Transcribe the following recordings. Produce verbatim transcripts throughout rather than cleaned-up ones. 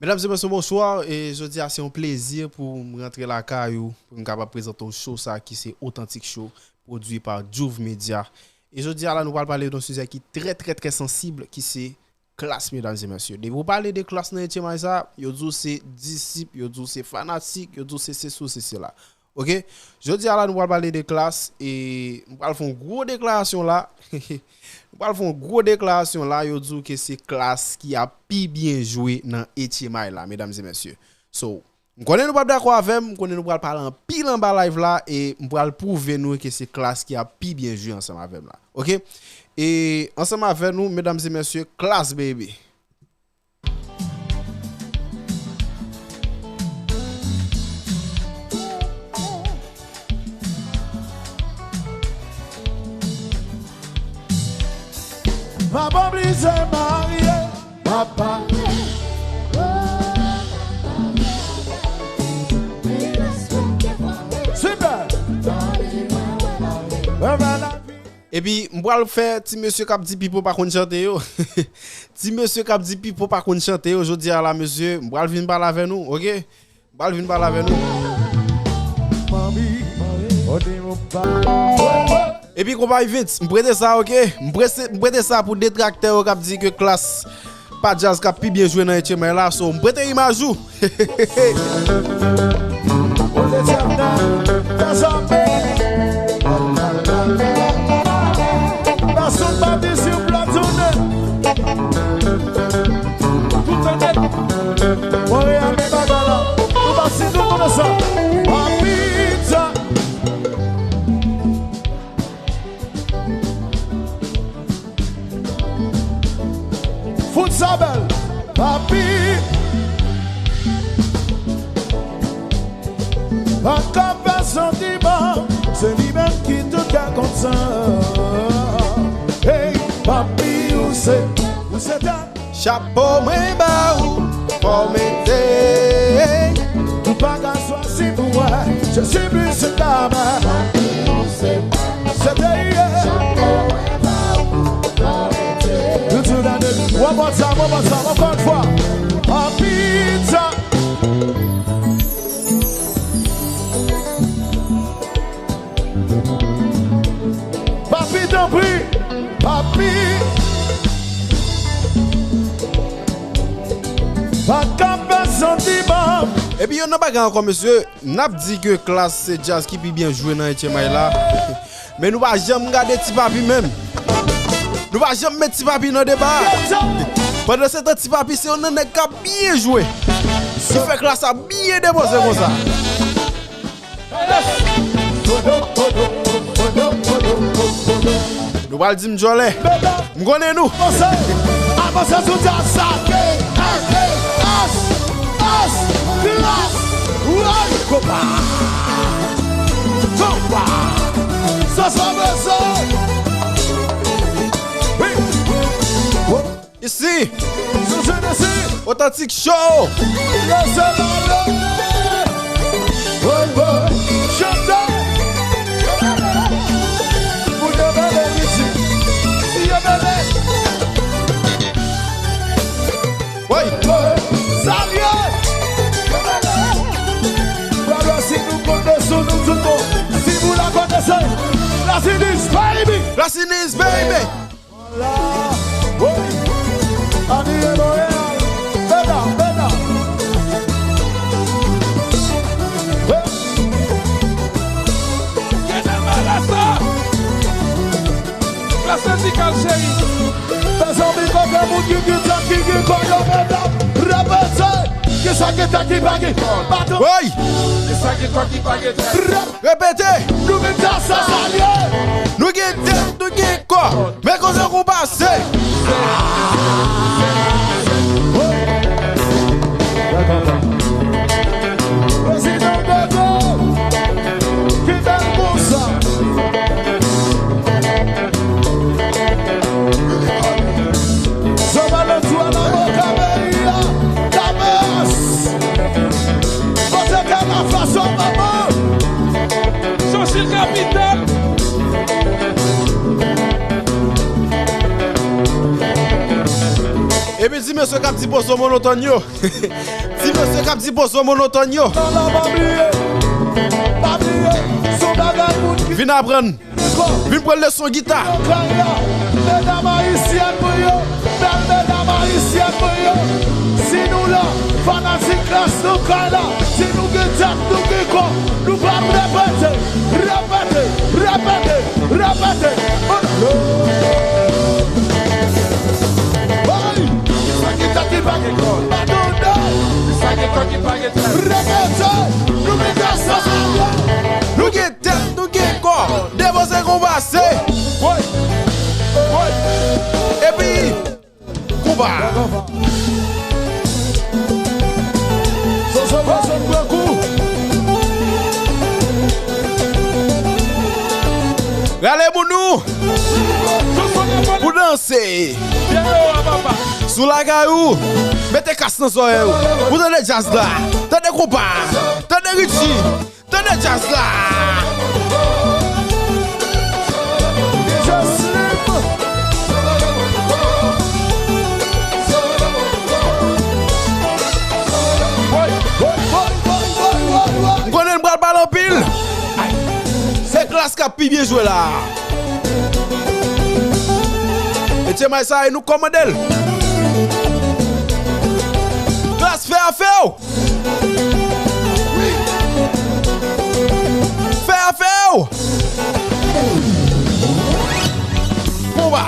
Medam e mesye, bonswa. E jodi a, se yon plezi pou m rantre lakay ou, pou m kapab prezante w show sa ki se Otantik Show, pwodui pa Juve Media. E jodi a la, nou pral pale de yon sijè ki trè, trè, trè sansib, ki se klas, medam e mesye. Depi w pale de klas nan Etchenmay sa, yo di w se disip, yo di w se fanatik, yo di w se sesi, se sela. Oke? Jodi a la, nou pral pale de klas, e m pral fè yon gwo deklarasyon la. M pral fè yon gwo deklarasyon la, yo di w ke se klas ki ap pi byen jwe nan Etchenmay la, medam e mesye. So, m konnen nou p ap dakò avè m, m konnen nou pral pale anpil anba live la, e m pral pwouve nou ke se klas ki ap pi byen jwe ansanm avè m la. Oke? E ansanm avè nou, medam e mesye, klas, baby. M ap oblije marye, m ap marye. Sipè. Epi, m pral fè ti mesye k ap di Pipo pa konn chante yo. Ti mesye k ap di Pipo pa konn chante yo, jodi a la, mesye, m pral vin pale avè nou, oke? M pral vin pale avè nou. Epi, konpayi Vince, m prete sa, oke? M prese-, m prete sa pou detraktè yo k ap di ke klas pa djaz k ap pi byen jwe nan Etchenmay la, so, m prete imaj ou. Montréal, men bagay la. Nou pa si nou konnen sa. Papi Dja. Fout sa bèl, papi. Pa ka fè santiman, se li menm ki tout kè kontan. Hey, papi, ou se, ou se tèt. Chapo mwen ba ou, fò w mete. Tout bagay swazi pou mwen, je suis plus que dame. Se te ye. Nou tou la de. One more time, one more time, encore une fois. Papi Dja. Papi, tanpri, papi. Pa ka fè santiman. Epi, yon nan bagay ankò, mesye, n ap di ke klas se djaz ki pi byen jwe nan Etchenmay la. Men nou pa janm gade Ti Papi menm. Nou pa janm met Ti Papi nan deba. Pandan se tan, Ti Papi se yon nan nèg k ap byen jwe. Ki fè klas ap byen depoze konsa. Nou pral di m djòlè. M konnen nou. Avanse, avanse sou djaz sa. As, as, as, klas. Woy, konpa. Konpa. Sa, sa, sa. Wi. Isi. Sou sèn isi. Otantik Show. Lèse la lè. Woy, woy. Chante. Pou yo bele isi. Yo bele. Woy. Woy. Salye. Bravo, si nou konte sou nou tout bon. Si nou la konte se. Lasinis, baby. Lasinis, baby. Vwala. Wi. Abiye Montréal. Bèl, bèl. Wi. Gade malasa. Klas Sendikal, cheri. Mezanmi, kote moun ki gen tèt, ki gen kò, yo mete. Repete. Kisa ki gen tèt ki pa gen kò? Baton. Woy. Kisa ki gen kò ki pa gen tèt? Rep-, Repete! Nou gen tèt, sa salye! Nou gen tèt, nou gen kò. Men koze kou pase. Prezidan Dodo, ki bèl konsa. Jovenel Joe, avoka peyi a, Damas. Kote ke la fason manman. Chonchil kapital. Mesye k ap di pozo monotòn yo. Ti mesye k ap di pozo monotòn yo. Vin aprann. Vin pran leson gita. Medam ayisyèn mwen yo, bèl medam ayisyèn mwen yo. Si nou la, fanatik Klass nou kay la. Si nou gen tèt, nou gen kò, nou pral repete, repete, repete, repete. Bay! Sa ki tèt ki pa gen kò. Repete, nou mete sa. Nou gen tèt, nou gen kò. Depoze konba se. Epi, konba. Rale moun nou. Pou danse. Sou lakay ou. Mete kas nan zòrèy ou. Pou tande djaz la. Tande konba. Tande Richie. Tande djaz la! M konnen n pral pale anpil. Se Klass k ap pi byen jwe la. Mesye, may sa e nou k kòmande l. Klass, fè afè w! Fè afè w! Konba!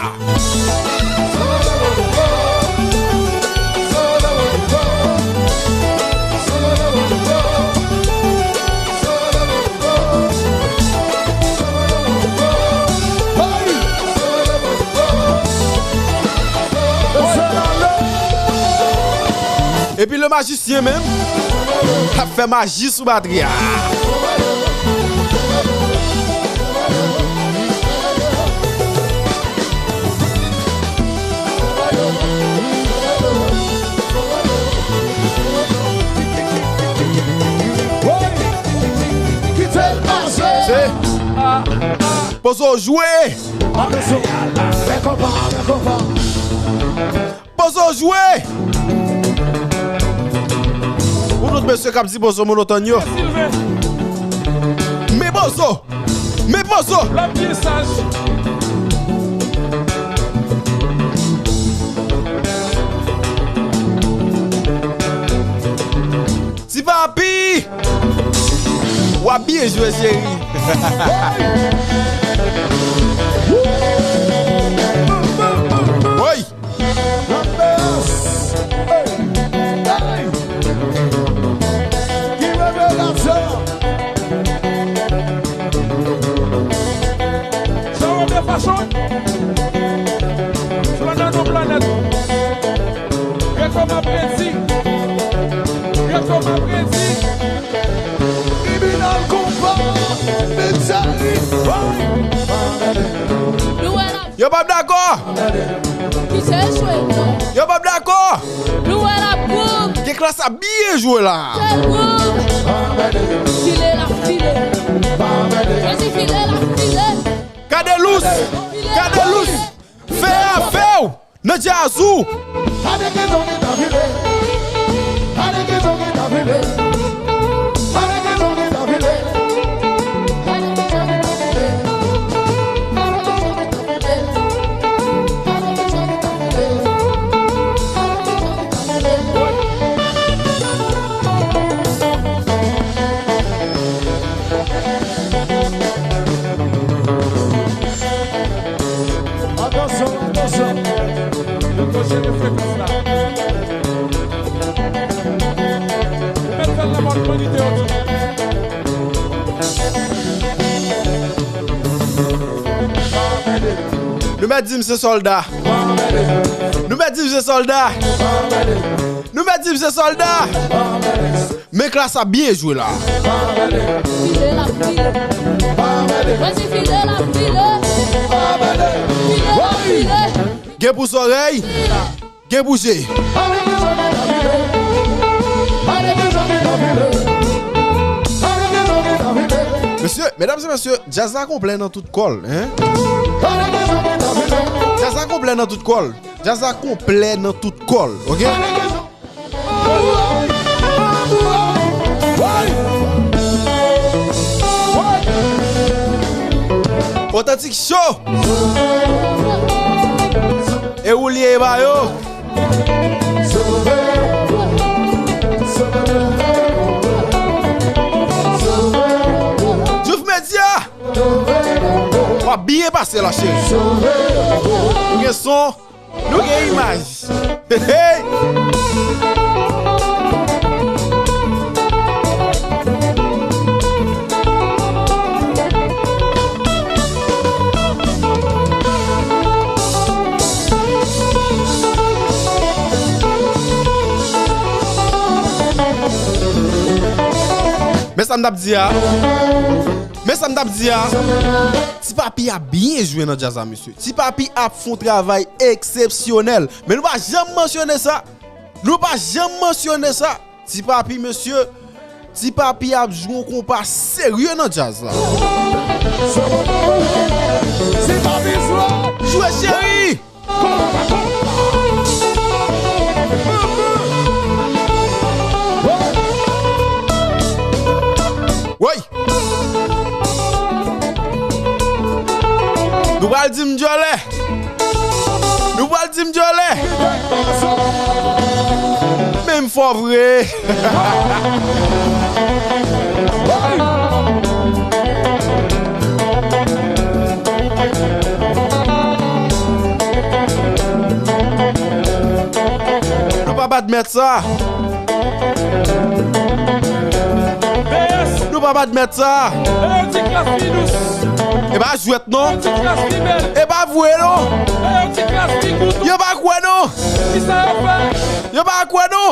Epi le majisyen menm ap fè maji sou batri a. Se pozo jwe. Pozo jwe. Pou tout mesye k ap di pozo monotòn yo. Men pozo. Men pozo. L ap byen saj. Ti papi. W ap byen jwe, cheri. Woy! Ki revelasyon! Sa w ap fè fason? Sou nan yon planèt. Gade kòman predi. Gade kòman predi. Tribinal konpa, Benjari. Yo p ap dakò. Yo p ap dakò. Gen Klass ap byen jwe la. File l ap file. Gade lous. Gade lous. Fè afè w. Nan djaz ou. Atansyon, atansyon. Yo koche de frekans la. Ou mèt fè l nan mòd monite yo tou. Nou mèt di m se sòlda. Nou mèt di m se sòlda. Nou mèt di m se sòlda. Men Klass ap byen jwe la. File l ap file. Mwen di file l ap file. File l ap file. Gen pou zòrèy, gen pou je. Mesye, medam e mesye, djaz la konplè nan tout kò l, hein? Djaz la konplè nan tout kò l. Djaz la konplè nan tout kò l, oke? Otantik Show! E ou li ye ba yo? Djouf Media! W ap byen pase la, cheri. Nou gen son, nou gen imaj. Hey, hey! Men sa m t ap di a. Men sa m t ap di a. Ti Papi ap byen jwe nan djaz la, mesye. Ti Papi ap fè yon travay eksepsyonèl. Men nou pa janm mansyone sa. Nou pa janm mansyone sa. Ti Papi, mesye. Ti Papi ap jwe yon konpa serye nan djaz la. Ti Papi jwe. Jwe, cheri! Woy! Nou pral di m dyòlè. Nou pral di m dyòlè. Men m fò vre. Nou pa p admèt sa. Nou pa p admèt sa. E pa jwèt non. E pa vre non. Yo pa kwè non. Yo pa kwè non.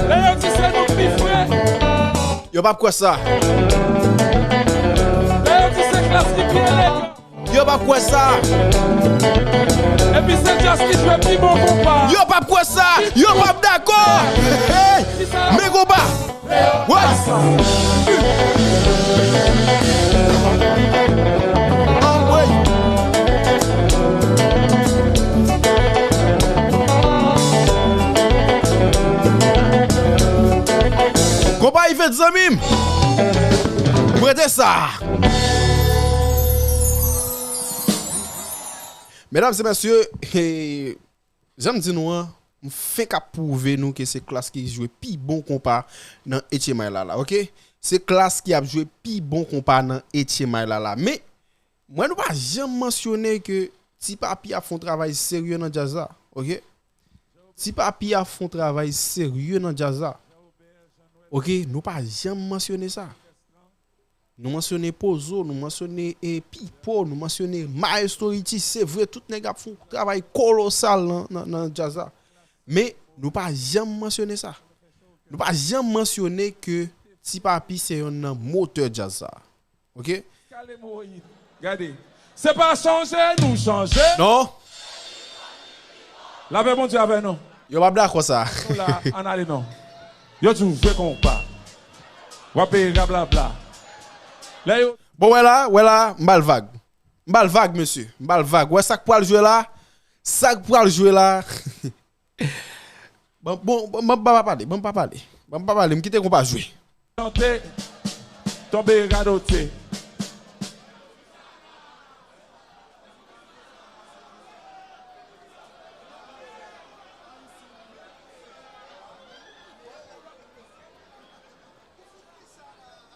Lè yo di se nou k pi fre. Yo p ap kwè sa. Lè yo di se Klass ki pi elegan. Yo p ap kwè sa. Epi se Djaz ki jwe pi bon konpa. Yo p ap kwè sa. Yo p ap dakò. Hey, men konpa. Woy! Anmwey! Konpayi fèt zanmi m! Prete sa! Medam e mesye, he, jan m di nou an, m fenk ap pwouve nou ke se Klass ki jwe pi bon konpa nan H M I la la, oke? Se Klass ki ap jwe pi bon konpa nan H M I la la. Men, mwen nou pa janm mansyone ke Ti Papi ap fè yon travay serye nan djaz la, oke? Ti Papi ap fè yon travay serye nan djaz la. Oke, nou pa janm mansyone sa. Nou mansyone Pozo, nou mansyone, e, Pipo, nou mansyone Maestro Richie. Se vre, tout nèg ap fè yon travay kolosal nan, nan, nan djaz la. Men, nou pa janm mansyone sa. Nou pa janm mansyone ke Ti Papi se yonn nan motè djaz sa. Oke? Kale mowoyid. Gade. Se pa sonje nou chanje. Non. Lapè Bondye avè nou. Yo p ap dakò sa. Nou la, ann ale non. Yo di w jwe konpa. W ap peye rablabla. Lè yo Bon, wè la, wè la, m ba l vag. M ba l vag, mesye. M ba l vag. Wè sa k pral jwe la? Sa k pral jwe la? Bon, bon, bon, ban m pa pale, ban m pa pale. Ban m pa pale, m kite konpa jwe. Chante, tonbe radote.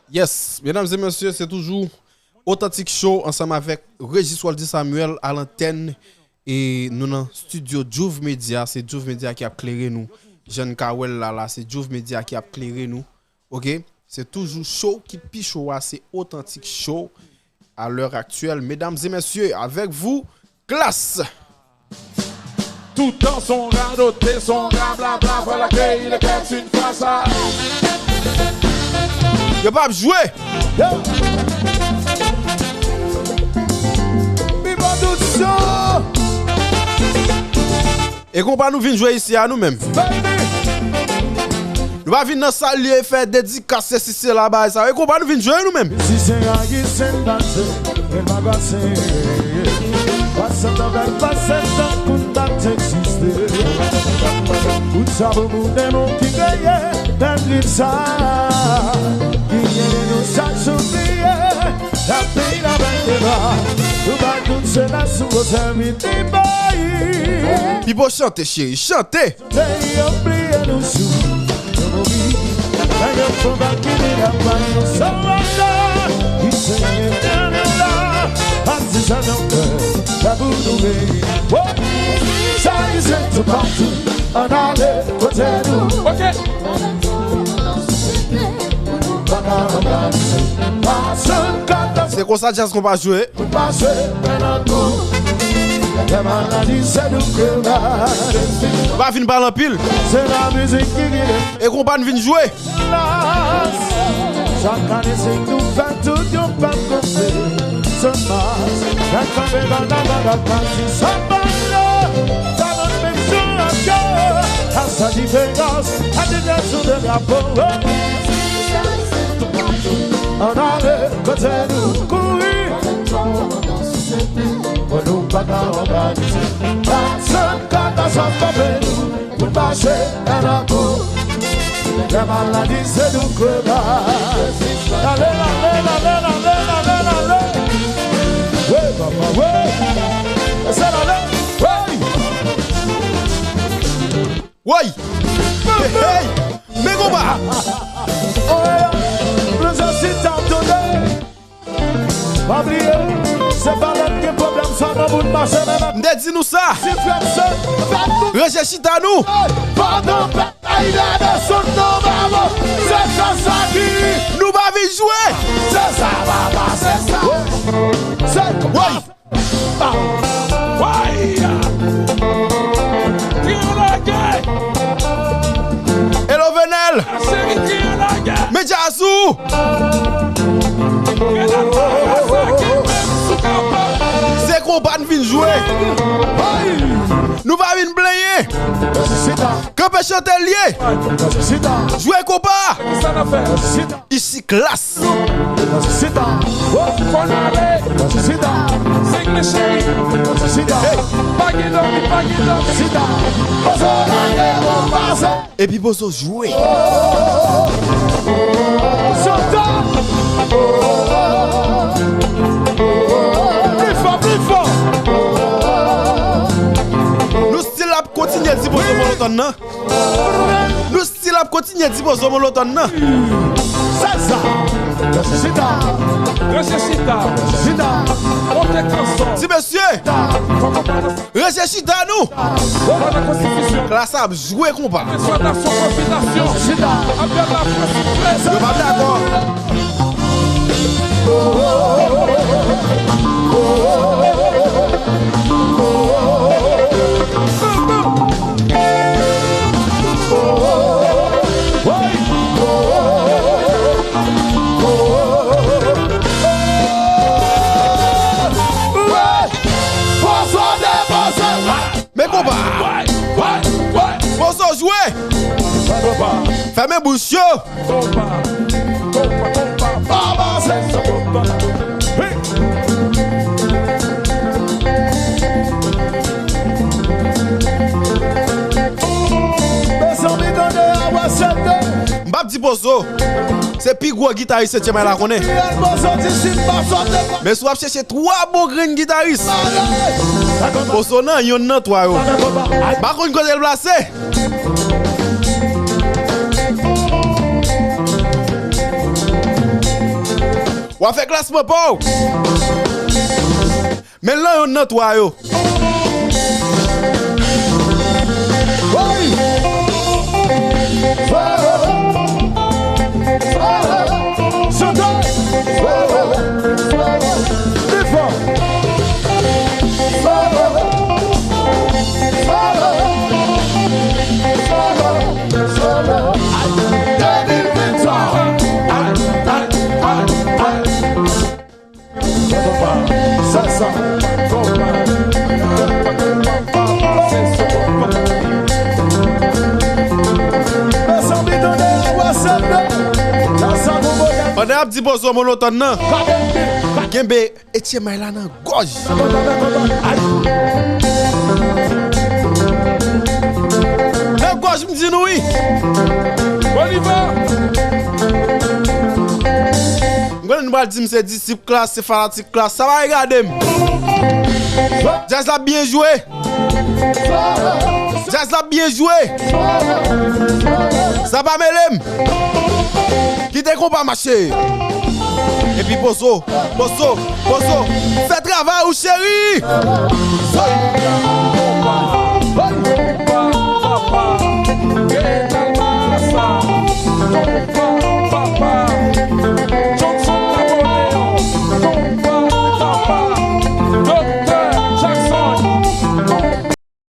Yes, medam e mesye, se toujou Otantik Show ansanm avèk Regis Waldy Samuel a lantèn. E nou nan estidyo Djouf Media, se Djouf Media ki ap klere nou. Jan n ka wè l la la, se Djouf Media ki ap klere nou. Oke? Se toujou show ki pi cho a, se Otantik Show. À l'heure actuelle, mesdames et messieurs, avec vous, Klass. Tout tan son radote, son rablabla, voilà que il était une fois ça. Yo p ap jwe. Yo. Pipo Dout Show. E konpa nou vin jwe isi a nou menm. Baby. Nou pa vin nan salye, fè dedikas, se si se la bagay sa. E konpa nou vin jwe nou menm. Si se Ayisyen pase, el pa pase. Pase tanpèt, pase tankou n pa t egziste. Tout sa pou moun de nou ki veye nan lit sa. Ki veye nou sa soubliye. La peyi la bèl deba. Nou pa tout se la sou sèvi ti bay. Pipo chante, cheri, chante. Peyi yo bliye nou sou ekonomi. Nèg yo fon bak ki vin ap bay nou sa wata. Ki se etènèl la. Pati sa nan kè. La pou nou veye. Wo! Sa ki se toupatou. Ann ale kote nou. Ok. Se konsa djaz konpa jwe. Pa vin pale anpil. E konpa n vin jwe. Chak ane se nou fè tout yon pèp kanpe. Se mas, nan kanpe nan nan nan nan pati sa bay la. Sa nan menm jan ak yo. A sa diferans, a diferans sou de drapo. Ann ale kote nou kouri. Bon, nou pa ka òganize. Pèsonn ka ka sa frape nou. Pou n mache nan lakou. Lè maladi se nou kreva. Ale, ale, ale, ale, ale, ale. Wi, papa, wi. Se la, ale. Wi. Woy! Hey, hey! Men konpa! Plizyè sita tande. Pa bliye, se pa lè n gen pwoblèm sa nan moun mache menm. M te di nou sa. Si frè m se pa nou. Ranje chita nou. Pandan batay la desann nan babo. Se sa sa ki. Nou pa vin jwe. Se sa papa, se sa. Se. Woy! Woy! Ki an lage! Hello, Venel! Seri ki an lage! Men djaz ou! Se konpa n vin jwe! Nou pa vin plenyen! Kanpe chante l ye! Jwe konpa! Isi klas. Sita. Fò n ale. Sita. Sing me cheri. Sita. Hey. Pa gen dòmi, pa gen dòmi. Sita. Pozo lage bon pase. Epi pozo jwe. Sita. Pli fò, pli fò. Nou still ap kontinye di pozo monotòn nan. Nou still ap kontinye di pozo monotòn nan. Sèl sa. Ranje chita. Ranje chita. Ranje chita. Monte kanson. Ti mesye. Fò konprann. Ranje chita nou. Fò nan konstitisyon. Klas ap jwe konpa. Kesyon nasyon, konstitasyon. Chita. Apèl la prens. Yo pa dakò. Men konpa. Pozo jwe. Fèmen bouch yo. Mezanmi, tande a, wè sète. M p ap di pozo. Se pi gwo gitaris setyèm la konnen. Men si w ap chèche twa bon grenn gitaris, pozo nan yonn nan twa yo. M pa konn kote l plase. W ap fè klasman pa w. Men l nan yonn nan twa yo. Pandan y ap di pozo monoton nan, kenbe etye may la nan gòj. Nan gòj, m di nou wi. Bolivar. M konnen nou pral di m se disip Klass, se fanatik Klass, sa pa regade m. Djaz la byen jwe. Djaz la byen jwe. Sa pa mele m. Kite konpa mache. Epi pozo, pozo, pozo. Fè travay ou cheri.